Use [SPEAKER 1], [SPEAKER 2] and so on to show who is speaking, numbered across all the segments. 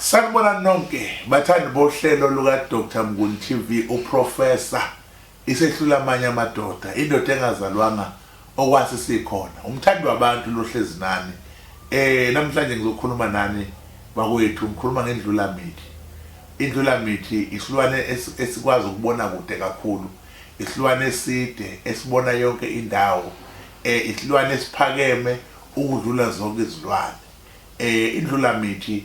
[SPEAKER 1] Sanibona nonke bathandi bohlelo luka Dr Mnguni TV uProfessor isehlula amanye amadoda indoda engazalwanga okwasi sikhona umthandi wabantu lohlezi nani eh namhlanje ngizokhuluma nani bakwethu ngikhuluma ngendlulamithi indlulamithi isilwane esikwazi ukubona kude kakhulu isilwane eside esibona yonke indawo eh isilwane esiphakeme ukudlula zonke izilwane Eh indlulamithi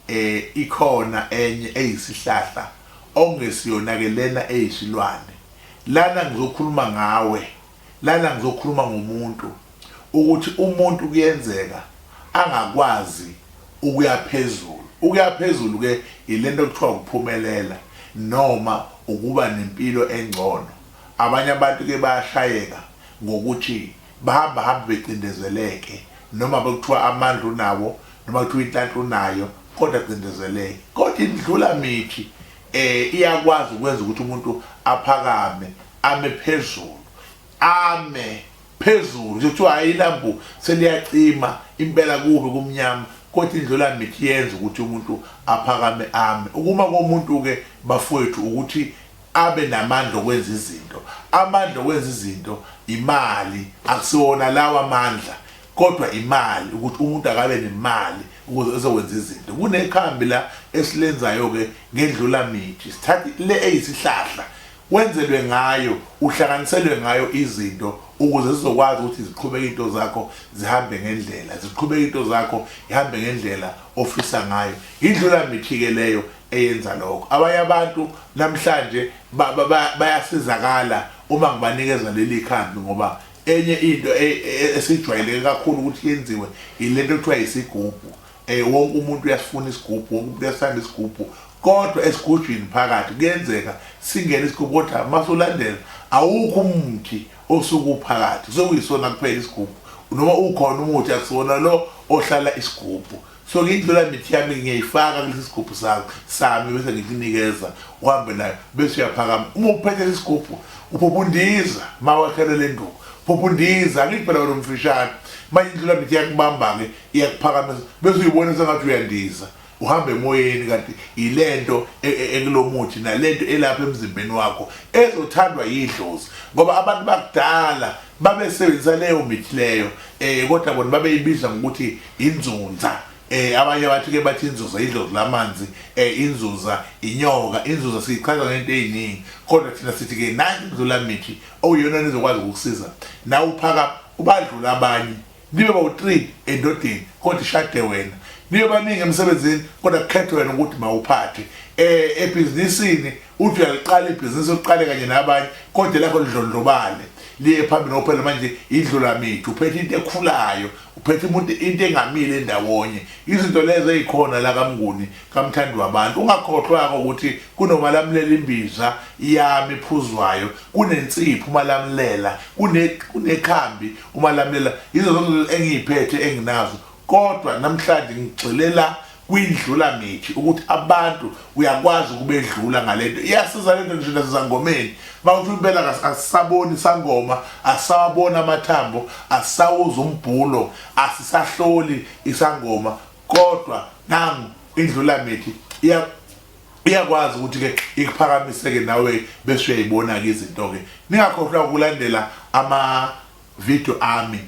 [SPEAKER 1] eh ikhona enye eyisihlahla okungesiyona ke lena eyisilwane. Lana ngizokhuluma ngawe, lana ngizokhuluma ngomuntu ukuthi umuntu kuyenzeka angakwazi ukuya phezulu. Ukuya phezulu ke ilento okuthiwa ukuphumelela noma ukuba nempilo engcono. Abanye abantu ke bayashayeka ngokuthi bahamba hambe becindezeleke noma bekuthiwa amandla unawo noma kuthiwa inhlanhla unayo kodwa cindezeleke kodwa indlula mithi eh iyakwazi ukwenza ukuthi umuntu aphakame ame phezulu ame phezulu nje kuthiwa hayi ilambu seliyacima impela kubi kumnyama kodwa indlula mithi yenza ukuthi umuntu aphakame ame ukuma komuntu ke bafowethu ukuthi abe namandla okwenza izinto. Amandla okwenza izinto imali, akusiwona lawa amandla kodwa imali ukuthi umuntu akabe nemali ukuze ezokwenza izinto. Kunekhambi la esilenzayo ke ngendlula mithi. Sithatha le eyisihlahla wenzelwe ngayo, uhlanganiselwe ngayo izinto ukuze zizokwazi ukuthi ziqhubeke into zakho zihambe ngendlela, ziqhubeke into zakho ihambe ngendlela ofisa ngayo. Indlula mithi ke leyo eyenza lokho. Abanye abantu namhlanje bayasizakala uma ngibanikeza leli khambi ngoba enye into e, e, esijwayeleke kakhulu ukuthi yenziwe yilento ekuthiwa isigubhu. Eh wonke umuntu uyasifuna isigubhu, wonke umuntu uyasithanda isigubhu. Kodwa esigujini phakathi kuyenzeka singene isigubhu kodwa masulandela awukho umuthi osuke uphakathi. Sekuyisona kuphela isigubhu. Noma ukhona umuthi akusiwona lo ohlala isigubhu. So ngindlula mithi yami ngiyayifaka kulesi sigubhu sami bese ngikunikeza uhambe nayo bese uyaphakama. Uma uphethe lesi sigubhu uphupha undiza mawakhelwe le nduku. Phupha undiza angithi phela wena umfishane. Manje indlula mithi iyakubamba-ke iyakuphakamisa bese uyibona sengathi uyandiza. Uhamba emoyeni kanti yilento e, e, ekulomuthi nalento elapha emzimbeni wakho ezothandwa yidlozi ngoba abantu bakudala babesebenzisa leyo mithi leyo eh kodwa bona babeyibiza ngokuthi inzunza eh abanye bathi ke bathi inzuza idlozi lamanzi eh inzuza inyoka inzuza siyichaza ngento eziningi kodwa thina sithi ke nanti indlula mithi okuyona nizokwazi ukukusiza nawe uphaka ubadlula abanye nibe bawu-3 endodeni kodwa ishade wena nibe baningi emsebenzini kodwa kukhethwe wena ukuthi mawuphathe eh ebhizinisini uthi uyaliqala ibhizinisi uliqale kanye nabanye kodwa lakho lidlondlobale liye phambili ngoba phela manje indlulamithi uphethe into ekhulayo uphethe umuntu into engamile ndawonye izinto lezo ezikhona la kaMnguni kamthandi wabantu ungakhohlwa ukuthi kunomalamlela imbiza yami ephuzwayo kunensipho umalamlela kune kunekhambi umalamlela yizo zonke engiyiphethe enginazo kodwa namhlanje ngigxilela kwindlula mithi ukuthi abantu uyakwazi ukubedlula ngalento iyasiza lento ngisho nasezangomeni mawuthi impela asisaboni isangoma asisawabona amathambo asisawuza umbhulo asisahloli isangoma kodwa nangu indlula mithi iya iyakwazi ukuthi ke ikuphakamise ke nawe bese uyayibona ke izinto ke ningakhohlwa ukulandela ama video ami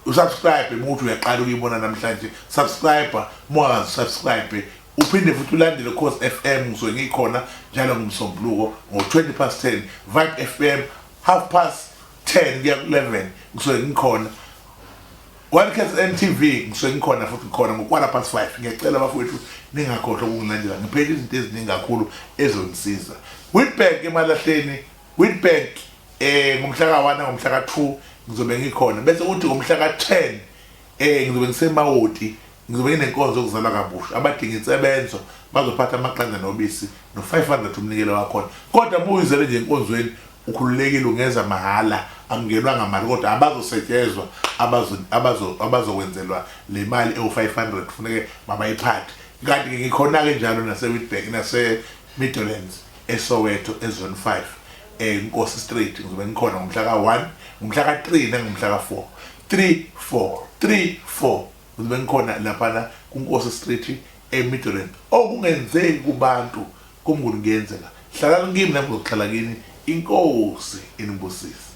[SPEAKER 1] usubscribe uma uthi uyaqala ukuyibona namhlanje subscribe uma ungazi subscribe uphinde futhi ulandele Khosi FM ngisuke ngikhona njalo ngomsombuluko ngo-20 past 10 Vibe FM half past 10 kuya ku-11 ngisuke ngikhona One KZN TV ngisuke ngikhona futhi ngikhona ngo-quarter past 5 ngiyacela bafowethu ningakhohlwa ukungilandela ngiphethe izinto eziningi kakhulu ezonisiza Witbank emalahleni Witbank eh ngomhla ka-1 nangomhla ka-2 ngizobe ngikhona bese kuthi ngomhla ka-10 eh ngizobe ngisemawoti ngizobe nginenkonzo yokuzalwa kabusha abadinga insebenzo bazophatha amaqanda nobisi no-500 umnikelo wakhona kodwa uma uyizele nje enkonzweni ukhululekile ungeza mahhala akungenwa ngamali kodwa abazosetshezwa abazokwenzelwa le mali ewu-500 kufuneke mabayiphathe kanti-ke ngikhona-ke njalo nase-witbank nase-middlelands eSoweto eZone 5 eNkosi Street ngizobe ngikhona ngomhla ka-1 ngomhla ka-3 nangomhla ka-4 3 4 3 4 ngizobe ngikhona laphana kuNkosi Street eMidrand. Okungenzeki kubantu kuMnguni kuyenzeka. Hlalani kimi nami ngizokuhlala kini. Inkosi inibusise.